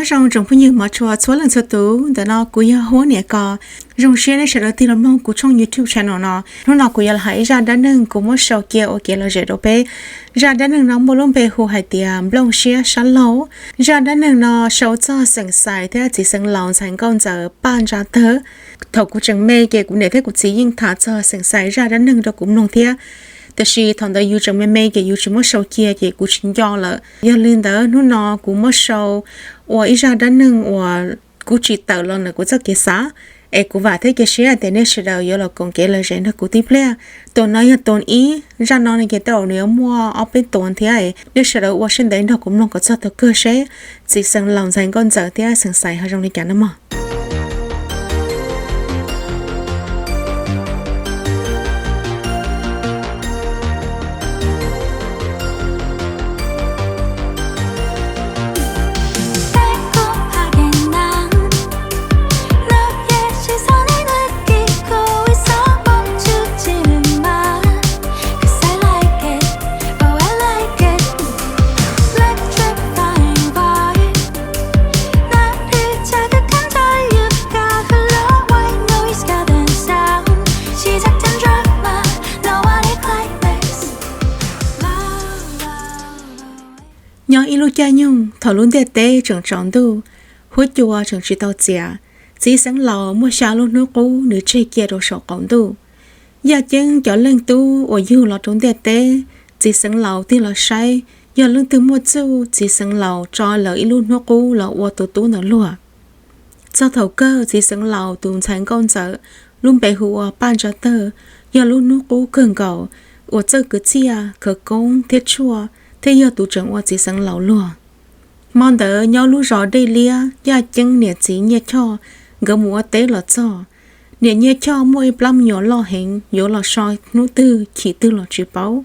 Nyob zoo tsoom phooj ywg hmov tshua txhua leej txhua tus, ntawm no kuv yog Huab Niam Kos. Zoo siab nej sawv daws tig los mloog kuv tshooj YouTube channel no. Hnub no kuv yuav los hais ib zaj dab neeg kuv muab sau cia ua kev lom zem rau peb. Zaj dab neeg no muaj lub npe hu hais tias Nplooj Siab Sab Laug. Zaj dab neeg no sau txog Xeem Xais thiab Txiv Xeev Laus ntxhais nkauj ntxawm Paj Ntsa Tawg. Thaum kuv tseem me ces kuv niam thiab kuv txiv yeej tham txog Xeem Xais zaj dab neeg rau kuv mloog thiab. Tiam sis thaum ntawd yus tseem me me ces yus tsis muab sau cia ces kuv tsis nco lawm. Yog li ntawd hnub no kuv muab sau ua ib zaj dab neeg uas kuv tsim tawm los ntawm kuv txoj kev xav, es kuv vam thiab cia siab tias nej sawv daws yuav los koom kev lom zem nrog kuv tib pliag. Tus no yog tus ib, zaj no ces tej zaum nws yuav muaj ob peb tus thiab, nej sawv daws ua siab ntev nrog kuv mloog kom txog thaum kawg seb Txiv Xeev Laus ntxhais nkauj ntxawm thiab Xeem Xais ho zoo li cas no mog. Nyob ib lub caij nyoog thaum lub ntiaj teb tseem tsaus ntuj, huab cua tseem tsis tau txias, Txiv Xeev Laus muaj xya lub hnub qub nws tseg cia rau saum qaum ntuj. Yaj Ceeb cov leej tub uas yug los rau ntiaj teb, Txiv Xeev Laus tig los saib, yog leej twg muaj txuj, Txiv Xeev Laus tso lawv ib lub hnub qub los ua tus tub ntawd luag. Txog thaum kawg Txiv Xeev Laus tus ntxhais nkauj ntxawm lub npe hu ua Paj Ntsa Tawg, yog lub hnub qub kawg nkaus uas txawj kwv txhiaj, khawv koob thiab tshuaj, thiaj yog tus tseem ua Txiv Xeev Laus luag. Hmo ntawd nyob lub zos Dej Liab, Yaj Ceeb niam txiv Nyiaj Choj nkawd mus ua teb los txog. Niam Nyiaj Choj muaj ib plab me nyuam loj heev, yuav los so hnub twg chim twg los tsis paub.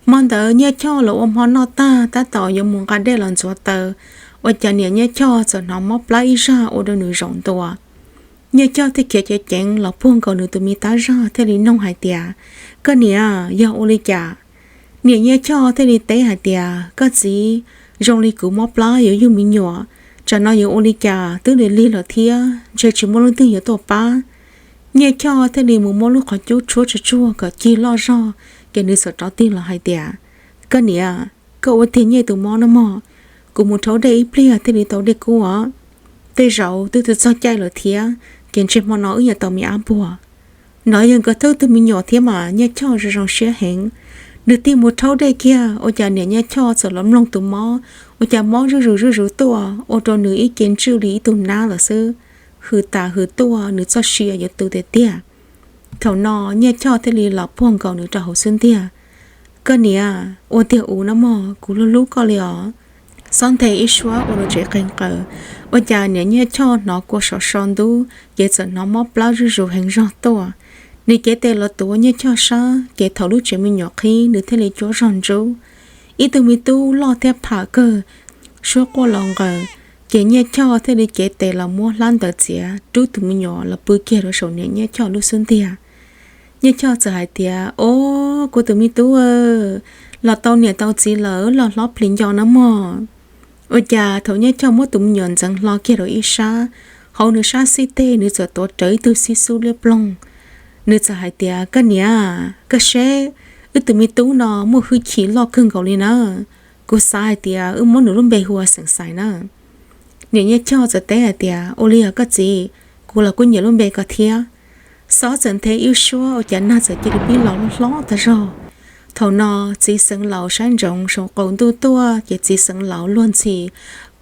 Hmo ntawd Nyiaj Choj los ua hmo noj tag tab tom yuav mus nqa dej los ntxuav taws, ua cas niam Nyiaj Choj txawm hnov mob plab ib zaj ua rau nws zaum ntua. Nyiaj Choj thiaj khiav ceev ceev los puag nkaus nws tus me tab zaj thiaj li noog hais tias, Koj niam, yog ua li cas? Niam Nyiaj Choj thiaj li teb hais tias, Koj txiv, zoo li kuv mob plab yuav yug me nyuam, tsam no yuav ua li cas, twb lig lig lawm thiab, ntshe tsis muaj leej twg yuav tuaj pab. Nyiaj Choj thiaj li mus muab lub qhov cub tshuab tsuag tsuag kom cig loj zog, ces nws txawm rov tig los hais tias, Koj niam, koj ua tiag nyiaj tus mob no mog, kuv mus rhaub dej ib pliag thiaj li tau dej kub os. Tej zaum twb twb txog caij lawm thiab, ces ntshe hmo no wb yuav tau me ab puag. No yog nkawd thawj tug me nyuam thiab mas Nyiaj Choj zoo zoo siab heev. Nws tig mus rhaub dej kiag ua cas niam Nyiaj Choj txawm los mloog tus mob, ua cas mob zuj zus zuj zus tuaj ua rau nws ib ce ntswj li ib tug nab lawm xwb, hws tas hws tuaj nws txoj sia yuav tu tiag tiag. Thaum no Nyiaj Choj thiaj li los puag nkaus nws rau hauv xub ntiag. Koj niam, ua tiag ua no mog, kuv hlub hlub koj li os. Xob nthe ib suab ua rau tsev qeeg qaws, ua cas niam Nyiaj Choj hnov kua sov so ntub ces txawm hnov mob plab zuj zus heev zog tuaj. Nws cev tes los tuav Nyiaj Choj sab, ces thaum lub tsev me nyuam qhib nws thiaj li cuab zog ntsub. Ib tug me tub loj thiab pham kawg, suab quaj los nqaws, ces Nyiaj Choj thiaj li cev tes los muab hlab ntawd txiav rub tus me nyuam los pw kiag rau saum niam Nyiaj Choj lub xub ntiag. Nyiaj Choj txawm hais tias, Au, kuv tus me tub, los tau niam tau txiv lawm los hlob plis nco no mog. Ua cas thaum Nyiaj Choj muab tus me nyuam ntxeev hlo kiag rau ib sab, hauv nws sab xib teg nws txawm tuav rawv ib tug xib xub liab ploog. Nws txawm hais tias, Koj niam, koj seb, wb tus me tub no muaj hwj chim loj kawg nkaus li na. Kuv xav hais tias wb muab nws lub npe hu ua Xeem Xais na. Niam Nyiaj Choj txawm teb hais tias, Ua li os koj txiv, kuv los kuj nyiam lub npe ko thiab. Xob txawm nthe ib suab ua cas nag txawm cia li pib los hlob tag zog. Thaum no Txiv Xeev Laus saib ntsoov saum qaum ntuj tuaj ces Txiv Xeev Laus luag ntxhi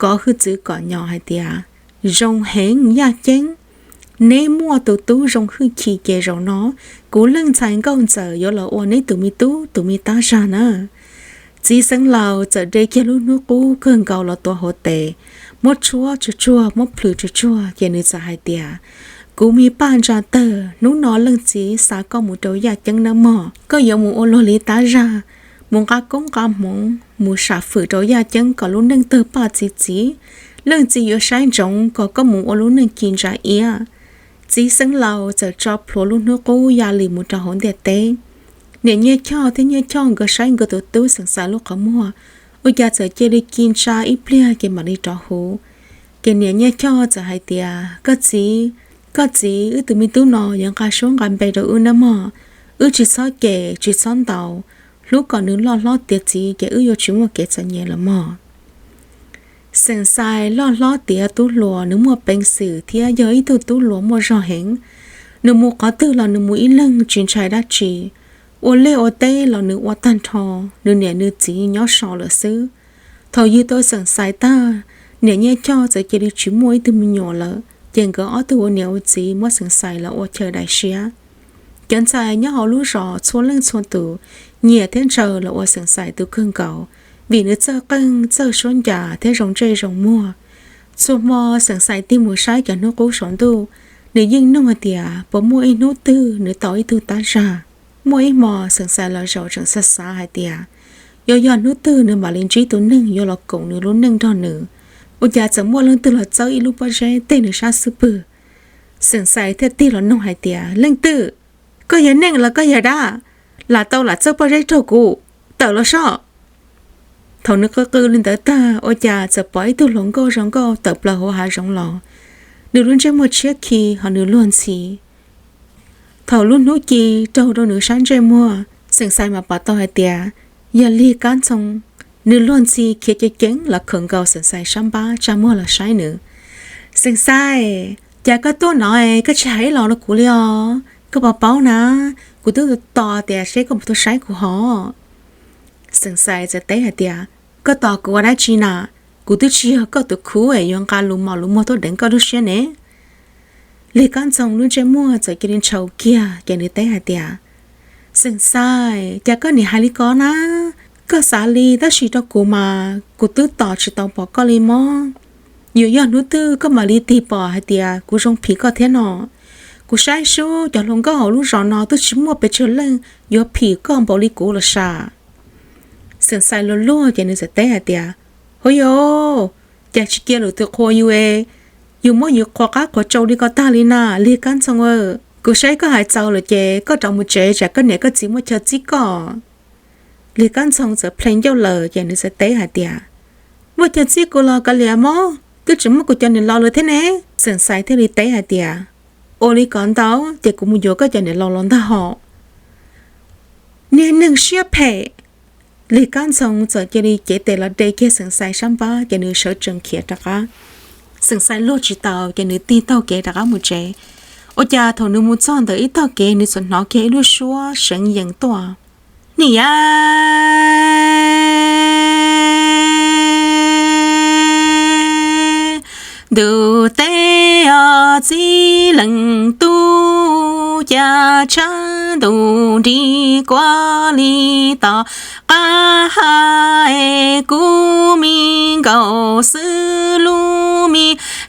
kov hwj txwv kom nyo hais tias, Zoo heev Yaj Ceeb, neb muaj tus tub zoo hwj chim ces zaum no kuv leej ntxhais nkauj ntxawm yuav los ua neb tus me tub tus me tab zag na. Txiv Xeev Laus txawm de kiag lub hnub qub kawg nkaus los tuav hauv tes, muab tshuab tsuag tsuag muab plhws tsuag tsuag ces nws txawm hais tias, Kuv me Paj Ntsa Tawg, hnub no leej txiv xa koj mus rau Yaj Ceeb nawb mog. Koj yuav mus ua luag li tab zag, mus nqa koob nqa hmoov mus sam fwm rau Yaj Ceeb kom lub neej tawg paj txi txiv. Leej txiv yuav saib ntsoov kom koj mus ua lub neej ci ntsa iab. Txiv Xeev Laus txawm tso plhuav lub hnub qub ya li mus rau hauv ntiaj teb. Niam Nyiaj Choj thiab Nyiaj Choj nkawd saib nkawd tus tub Xeem Xais lub qhov muag, ua cas txawm cia li ci ntsa ib pliag ces mam li rov huv. Ces niam Nyiaj Choj txawm hais tias, Koj txiv, koj txiv, wb tus me tub no yuav nqa suab nqa npe rau wb nawb mog. Wb tsis txhob cem tsis txhob ntaus, hlub kom nws loj hlob tiav txiv ces wb yuav tsis muaj kev txom nyem los mog. Xeem Xais loj hlob tiav tub hluas, nws muaj peev xwm thiab yog ib tug tub hluas muaj zog heev. Nws mus qhov twg los nws mus ib leeg tsis ntshai dab tsi, ua liaj ua teb los nws ua tag nrho, nws niam nws txiv nyob so lawm xwb. Thaum yug tau Xeem Xais tag, niam Nyiaj Choj txawm cia li tsis muaj ib tug me nyuam lawm, ces nkawd ob tug ua niam ua txiv muab Xeem Xais los ua chaw daim siab. Cov ntxhais nyob hauv lub zos txhua leej txhua tus nyiam thiab ntshaw los ua Xeem Xais tus kawg nkaus, vim nws txawj qeej txawj suab ncas thiab zoo ntsej zoo muag. Txhua hmo Xeem Xais tig mus saib cov hnub qub saum ntuj, nws yeej nug hais tias puas muaj ib hnub twg nws tau ib tug tab zag. Muaj ib hmo Xeem Xais los zaum tseem xav xav hais tias, yuav yog hnub twg nws mam li ntsib tus neeg yuav los koom nws lub neej nrog nws. Ua cas txawm muaj leej twg los txawb ib lub pob zeb teg nws sab xub pwg. Xeem Xais thiaj tig los nug hais tias, Leej twg? Koj yog neeg los koj yog dab? Lam tau lam txawb pob zeb raug kuv, tawm los soj. Thaum nws qw qw li ntawd tag, ua cas txawm pom ib tug hluas nkauj zoo nkauj tawm plaws hauv hav zoov los. Nws lub ntsej muag tshiab khi hos nws luag ntxhi. Thaum lub hnub ci raug rau nws sab ntsej muag, Xeem Xais mam pom tau hais tias yog Lig Kab Ntxhoo. Nws luag ntxhi khiav ceev ceev los khawm nkaus Xeem Xais sab npab tsa muag los saib nws. Xeem Xais, cas koj tuaj no es koj tsis hais ib los rau kuv li os? Koj puas paub na, kuv twb tos tias seb koj puas tuaj saib kuv hos. Xeem Xais txawm teb hais tias, Koj tos kuv ua dab tsi na? Kuv twb tsis yog koj tus khub es yuav nqa lus mos lus muag tuaj deev koj lub siab ne. Lig Kab Ntxhoo lub ntsej muag txawm cia li ntshaus kiag ces nws teb hais tias, Xeem Xais, cas koj nim hais li ko na? Koj xav li tab sis rau kuv mas kuv twb tos tsis tau pom koj li mog. Yuav yog hnub twg koj mam li tig pom hais tias kuv zoo phim koj thiab no. Kuv saib sub cov hluas nkauj hauv lub zos no twb tsis muaj pes tsawg leej yuav phim koj npaum li kuv los sam. Xeem Xais luag luag ces nws txawm teb hais tias, Huv yus, cas tsis cia lwm tus qhuas yus es yus muab yus qhuas qab qhuas tsau li ko tag li na Lig Kab Ntxhoo. Kuv saib koj hais txaus lawm ces koj rov mus tsev tsam koj niam koj txiv muaj chaw txib koj. Lig Kab Ntxhoo txawm plhees ncauj lawm ces nws txawm teb hais tias, Muaj chaw txib kuv los kav liam mog, twb tseem muaj kuv cov niam laus lawm thiab ne. Xeem Xais thiaj li teb hais tias, Ua li ko ntau ces kuv mus yuav koj cov niam laus los ntag hos. Niag neeg siab phem! Lig Kab Ntxhoo txawm cia li cev tes los de kiag Xeem Xais sab npab ces nws sawv tsees khiav rov qab. Xeem Xais luag tsis taus ces nws tig taug kev rov qab mus tsev. Ua cas thaum nws mus txog ntawm ib tog kev nws txawm hnov kiag ib lub suab seev yees tuaj, Nim ya ntuj teb os txiv leej tub, cas tshav ntuj nrig kuav li tom qab ha es kuv me nkaus xwb lub me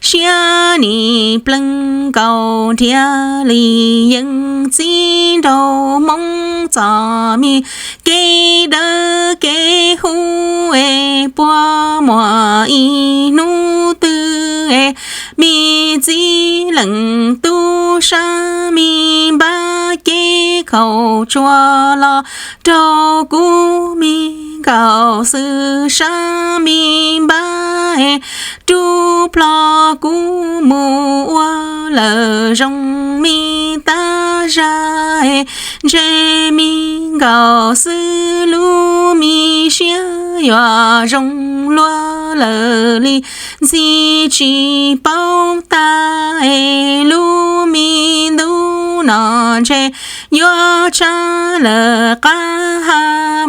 siab nim pleev nkaus nrhiav li yeej txiv nraug Hmoob txom me kev dawb kev huv es puas muaj ib hnub twg es me txiv leej tub sab me npab cev khaum tsuas los rau kuv me nkaus xwb sab me npab es rub plho kuv mus ua lawm zoo me tab zag es ntshe me nkaus xwb lub me siab yuav zoo luaj lawm li ntxhi tsis paub tas es lub me ntuj no ntshe yuav tshav lawm qab ha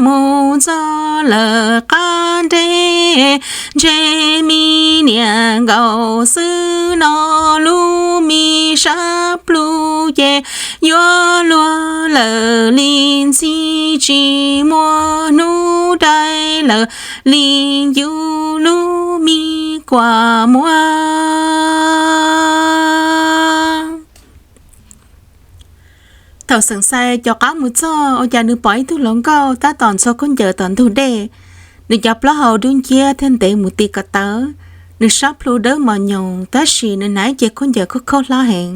mus txog lawm qab nreb. Ntshe me niam nkaus xwb no lub me sab plhu ces yuav luag lawm li ntxhi tsis muaj hnub dai lawm li yus lub me kua muag. Thaum Xeem Xais caum qab mus txog ua cas nws pom ib tug hluas nkauj tab tom ntxhua khaub ncaws tom ntug dej. Nws cov plaub hau dub nciab thiab ntev mus ti ko taw. Nws sab plhu dawb mos nyoos tab sis nws hnav ib ce khaub ncaws khaub khaub hlab heev.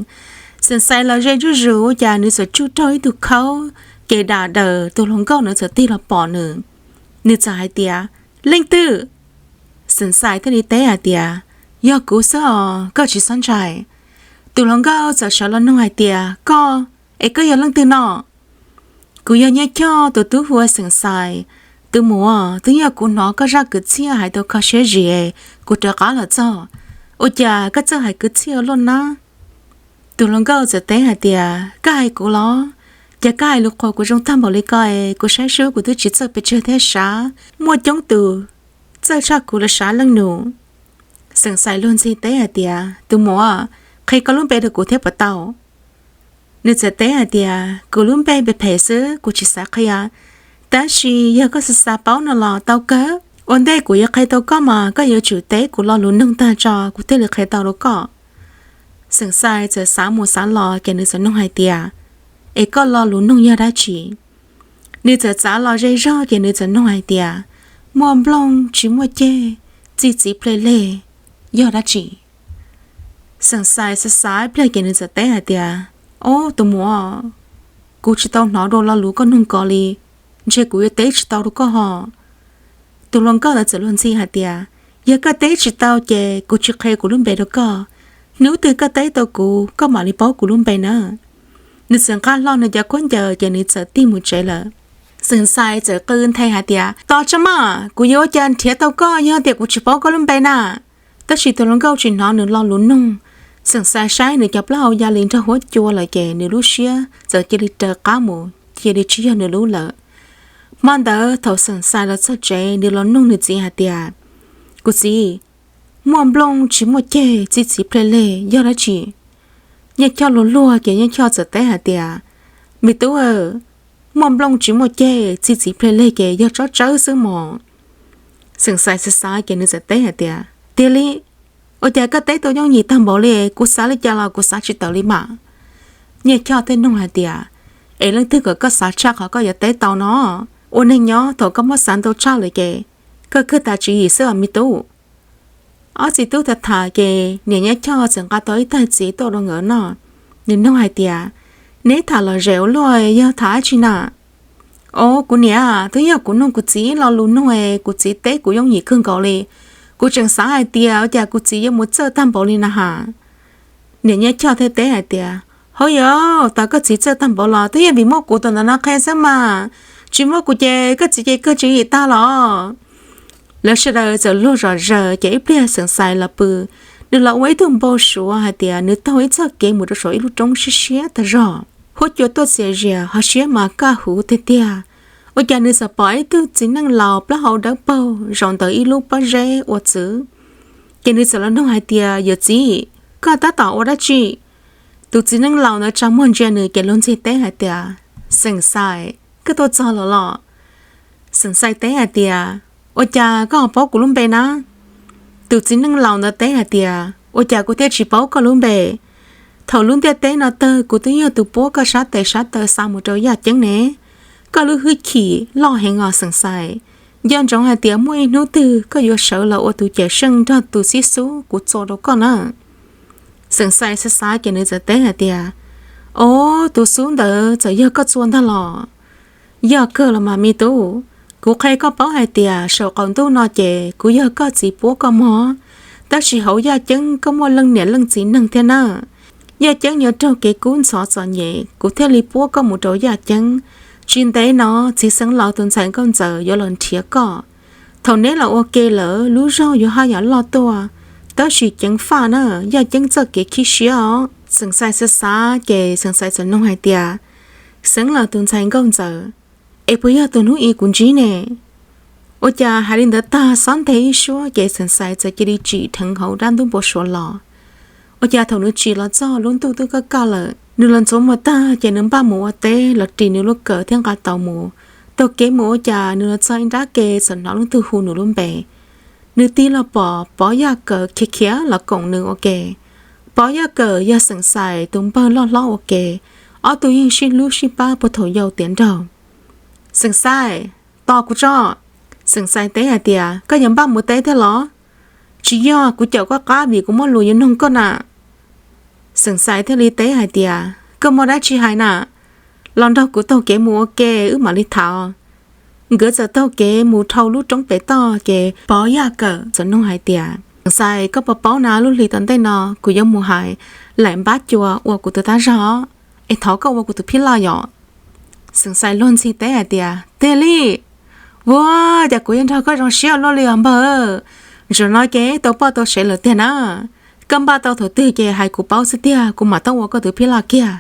Xeem Xais los ze zuj zus ua cas nws txawm tsuj raug ib tug khaub, ces dam daws tus hluas nkauj ntawd txawm tig los pom nws. Nws txawm hais tias, Leej twg? Xeem Xais thiaj li teb hais tias, Yog kuv xwb os, koj tsis txhob ntshai. Tus hluas nkauj txawm sawv los nug hais tias, Koj, es koj yog leej twg no? Kuv yog Nyiaj Choj tus tub hu ua Xeem Xais. Tus muam, twb yog kuv hnov koj zaj kwv txhiaj hais tau kho siab zim, kuv rov qab los txog. Ua cas koj txawj hais kwv txhiaj luaj na? Tus hluas nkauj txawm teb hais tias, Koj hais kuv los? Ces koj hais lus qhuas kuv zoo tag npaum li ko es kuv saib sub kuv twb tsis txawj pes tsawg thiab sav. Muaj coob tus txawj tshaj kuv los sav leej nus. Xeem Xais luag ntxhi teb hais tias, Tus muam, qhia koj lub npe rau kuv thiab puas tau? Nws txawm teb hais tias, Kuv lub npe phem phem xwb, kuv tsis xav qhia. Tab sis yog koj xav xav paub no los tau kawg. Ua ntej kuv yuav qhia tau koj mas koj yuav tsum teb kuv lo lus noog tag tso kuv thiaj li qhia tau rau koj. Xeem Xais txawm xav mus xav los ces nws txawm nug hais tias, Es koj lo lus noog yog dab tsi? Nws txawm xav los ze zog ces nws txawm nug hais tias, Muaj nplooj tsis muaj ceg, txi txiv ple leg, yog dab tsi? Xeem Xais xav xav ib pliag ces nws txawm teb hais tias, Ob, tus muam, kuv tsis tau hnov dua lo lus koj nug ko li, ntshe kuv yuav teb tsis tau rau koj ho. Tus hluas nkauj ntawd txawm luag ntxhi hais tias, Yog koj teb tsis tau ces kuv tsis qhia kuv lub npe rau koj. Hnub twg koj teb tau kuv, koj mam li paub kuv lub npe na. Nws txawm nqa hlo nws cov khaub ncaws ces nws txawm tig mus tsev lawm. Xeem Xais txawm qw nthe hais tias, Tos tso maj, kuv yuav ua cas nrhiav tau koj yog tias kuv tsis paub koj lub npe na? Tab sis tus hluas nkauj tsis hnov nws lo lus nug. Xeem Xais saib nws cov plaub hau ya li nrog huab cua lawm ces nws lub siab txawm cia li raws qab mus, cia li tsis yog nws lub lawm. Hmo ntawd thaum Xeem Xais los txog tsev, nws los nug nws txiv hais tias, Kuv txiv, muaj nplooj tsis muaj ceg, txi txiv ple leg yog dab tsi? Nyiaj Choj luag luag ces Nyiaj Choj txawm teb hais tias, Me tub, muaj nplooj tsis muaj ceg, txi txiv ple leg ces yog tsob tsawb xwb mog. Xeem Xais xav xav ces nws txawm teb hais tias, Tiag li? Ua cas koj teb tau yooj yim tag npaum li, kuv xav li cas los kuv xav tsis tawm li mas. Nyiaj Choj thiaj nug hais tias, Es leej twg kom koj xav tshaj qhov koj yuav teb tau no? Ua neeg nyob thaum koj muab xav ntau tshaj lawm ces koj kawg tas tswv yim xwb os me tub. Ob txiv tub tham tham ces niam Nyiaj Choj txawm nqa tau ib tag txiv tuaj rau nkawd noj. Nws nug hais tias, Neb tham lom zem ua luaj, yog tham dab tsi na? Os kuv niam, twb yog kuv nug kuv txiv lo lus nug es kuv txiv teb kuv yooj yim kawg nkaus li. Kuv tseem xav hais tias ua cas kuv txiv yuav mus txawj tag npaum li na has. Niam Nyiaj Choj thiaj teb hais tias, Hauv yos, tas koj txiv txawj tag npaum los twb yog vim muab kuv tus ntawm no qhia xwb mas. Tsis muab kuv ces koj txiv ces kawg tswv yim tag los. Lawv sawv daws txawm luag zom zaws ces ib pliag Xeem Xais los pw. Nws los ua ib tug npau suav hais tias nws taug ib txoj kev mus rau saum ib lub roob siab siab tag zog, huab cua tuaj txias zias ho siab mas kaj huv tiag tiag. Ua cas nws txawm pom ib tug txiv neej laus plaub hau dawb paug zaum ntawm ib lub pob zeb ua txwv. Ces nws txawm los nug hais tias, Yawm txiv, koj tab tom ua dab tsi? Tus txiv neej laus ntawd tsa muag ntsia nws ces luag ntxhi teb hais tias, Xeem Xais, koj tuaj txog lawm los? Xeem Xais teb hais tias, Ua cas koj ho paub kuv lub npe na? Tus txiv neej laus ntawd teb hais tias, Ua cas kuv thiaj tsis paub koj lub npe? Thaum lub ntiaj teb no tawg kuv twb yog tus puab koj sab tes sab taw xa mus rau yaj ceeb ne. Koj lub hwj chim loj heev os Xeem Xais. Nco ntsoov hais tias muaj ib hnub twg koj yuav sawv los ua tus cawm seej nrog tus xib xub kuv txua rau koj na. Xeem Xais xav xav ces nws txawm teb hais tias, Ob, tus xub ntawd txawm yog koj txua ntag los? Yog kawg los mas me tub. Kuv qhia koj paub hais tias saum qaum ntuj no ces kuv yog koj txiv puab koj mog, tab sis hauv yaj ceeb koj muaj leej niam leej txiv neeg thiab na. Yaj ceeb yuav raug kev kub ntxhov txom nyem kuv thiaj li puab koj mus rau yaj ceeb. Tsis ntev no txiv xeev laus tus ntxhais nkauj ntxawm yuav los nrhiav koj. Thaum neb los ua ke lawm lub zog yuav haj yam loj tuaj, tab sis ceev faj na, yaj ceeb txoj kev khib siab os. Xeem Xais xav xav ces Xeem Xais txawm nug hais tias, Xeev laus tus ntxhais nkauj ntxawm, es puas yog tus hnub i kuv ntsib ne? Ua cas hais li ntawd tag xob nthe ib suab ces Xeem Xais txawm cia li tsim dheev hauv dab ntub npau suav los. Ua cas thaum nws tsim los txog lub ntuj twb kaj kaj lawm, nws los ntxuav muag tag ces nws npaj mus ua teb los ris nws lub kawm thiab nqa taus mus. Taug kev mus ua cas nws los txog ib nrab ke txawm hnov leej twg hu nws lub npe. Nws tig los pom Pov Yaj Kawm khiav khiav los koom nws ua ke. Pov Yaj Kawm yog Xeem Xais tus npawg loj hlob ua ke, ob tug yeej sib hlub sib pab puag thaum yau tiav nraug. Xeem Xais, tos kuv tso. Xeem Xais teb hais tias, Koj yuav npaj mus teb thiab los? Tsis yog, kuv caum koj qab vim kuv muaj lus yuav nug koj na. Xeem Xais thiaj li teb hais tias, Koj muaj dab tsi hais na? Los nrog kuv taug kev mus ua ke wb mam li tham. Nkawd txawm taug kev mus dhau lub roob pem toj ces Pov Yaj Kawm txawm nug hais tias, Xeem Xais, koj puas paub na, lub hli tom ntej no kuv yuav mus hais Laim Npab Cua ua kuv tus tab zog, es thov koj ua kuv tus phij laj yom. Xeem Xais luag ntxhi teb hais tias, tiag li, ua cas kuv yuav nrog koj zoo siab luaj li os npawg. Zaum no ces tau poj tau sev lawm tiag na. Koj npaj tau thaum twg ces hais kuv paub xwb tiag, kuv mam tau ua koj tus phij laj kiag.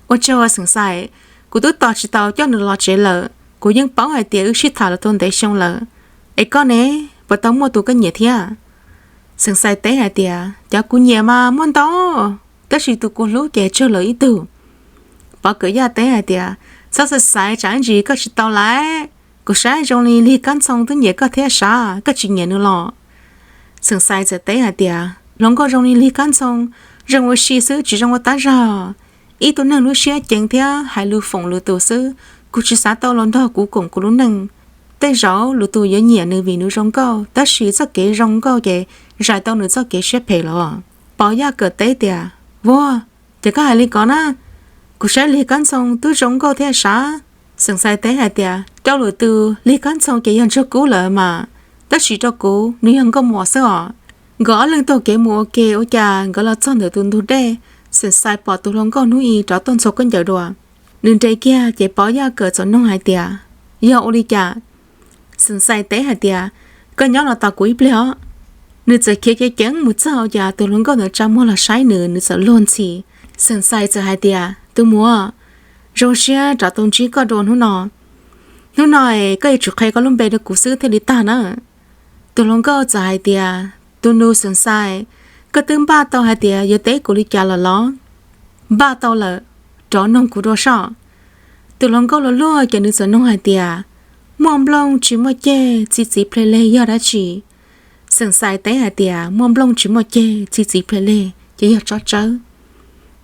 Ua tsaug Xeem Xais, kuv twb tos tsis tau coj nws los tsev lawm, kuv yeej paub hais tias wb sib tham los tau ntev xyoo lawm. Es koj ne, puas tau muaj tus koj nyiam thiab? Xeem Xais teb hais tias, cov kuv nyiam mas muaj ntau, tab sis tus kuv hlub ces tsawg lawm ib tug. Pov Kawm Yaj teb hais tias, txhob xav xaiv, tsam ib ntsis koj tsis tau lawm. Kuv saib zoo li Lig Kab Ntxhoo twb nyiam koj thiab sav, koj tsis nyiam nws los? Xeem Xais txawm teb hais tias, hluas nkauj zoo li Lig Kab Ntxhoo zoo ua si xwb tsis zoo ua tab zog. Ib tug neeg lub siab ceev thiab hais lus foom lwm tus xwb, kuv tsis xav tau los nrog kuv koom kuv lub neej. Tej zaum lwm tus yuav nyiam nws vim nws zoo nkauj, tab sis txoj kev zoo nkauj ces zais tau nws txoj kev siab phem los. Pov Yaj Kawm teb tias, vuag, ces koj hais li ko na, kuv saib Lig Kab Ntxhoo twb zoo nkauj thiab sav. Xeem Xais teb hais tias, rau lwm tus Lig Kab Ntxhoo ces yog ntsuag kub lawm mas, tab sis rau kuv nws yog nkauj mos xwb os. Nkawd ob leeg taug kev mus ua ke ua cas nkawd los txog ntawm tus ntug dej, Xeem Xais pom tus hluas nkauj hnub i rov tuaj ntxhua khaub ncaws dua. Nws nres kiag ces Pov Yaj Kawm txawm nug hais tias, yog ua li cas? Xeem Xais teb hais tias, koj nyob no tos kuv ib pliag os. Nws txawm khiav ceev ceev mus txog ua cas tus hluas nkauj ntawd tsa muag los saib nws, nws txawm luag ntxhi. Xeem Xais txawm hais tias, tus muam, zoo siab rov tau ntsib koj dua hnub no. Hnub no es koj yuav tsum qhia koj lub npe rau kuv xwb thiaj li tag na. Tus hluas nkauj txawm hais tias, tus nus Xeem Xais, koj twb npaj tau hais tias yuav teb kuv li cas lawm los? Npaj tau lawm, rov noog kuv dua soj. Tus hluas nkauj luag luag ces nws txawm noog hais tias, muaj nplooj tsis muaj ceg, txi txiv ple leg yog dab tsi? Xeem Xais teb hais tias, muaj nplooj tsis muaj ceg, txi txiv ple leg ces yog tsob tsawb.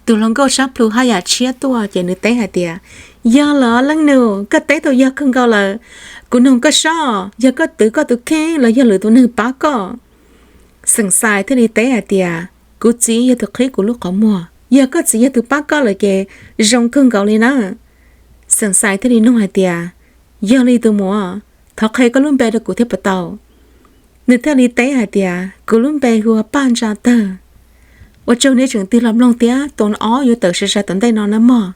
Tus hluas nkauj sab plhu haj yam tshiab tuaj ces nws teb hais tias, yog lawm leej nus, koj teb tau yog kawg nkaus lawm. Kuv noog koj soj, yog koj twv koj tus kheej los yog lwm tus neeg pab koj? Xeem Xais thiaj li teb hais tias, kuv txiv yog tus qhib kuv lub qhov muag, yog koj txiv yog tus pab koj lawm ces zoo kawg nkaus li na. Xeem Xais thiaj li noog hais tias, yog li tus muam, thov qhia koj lub npe rau kuv thiab puas tau? Nws thiaj li teb hais tias, kuv lub npe hu ua Paj Ntsa Tawg. Ua tsaug nej tseem tig los mloog thiab, tus ob yuav tawm sai sai tom ntej no nawb mog.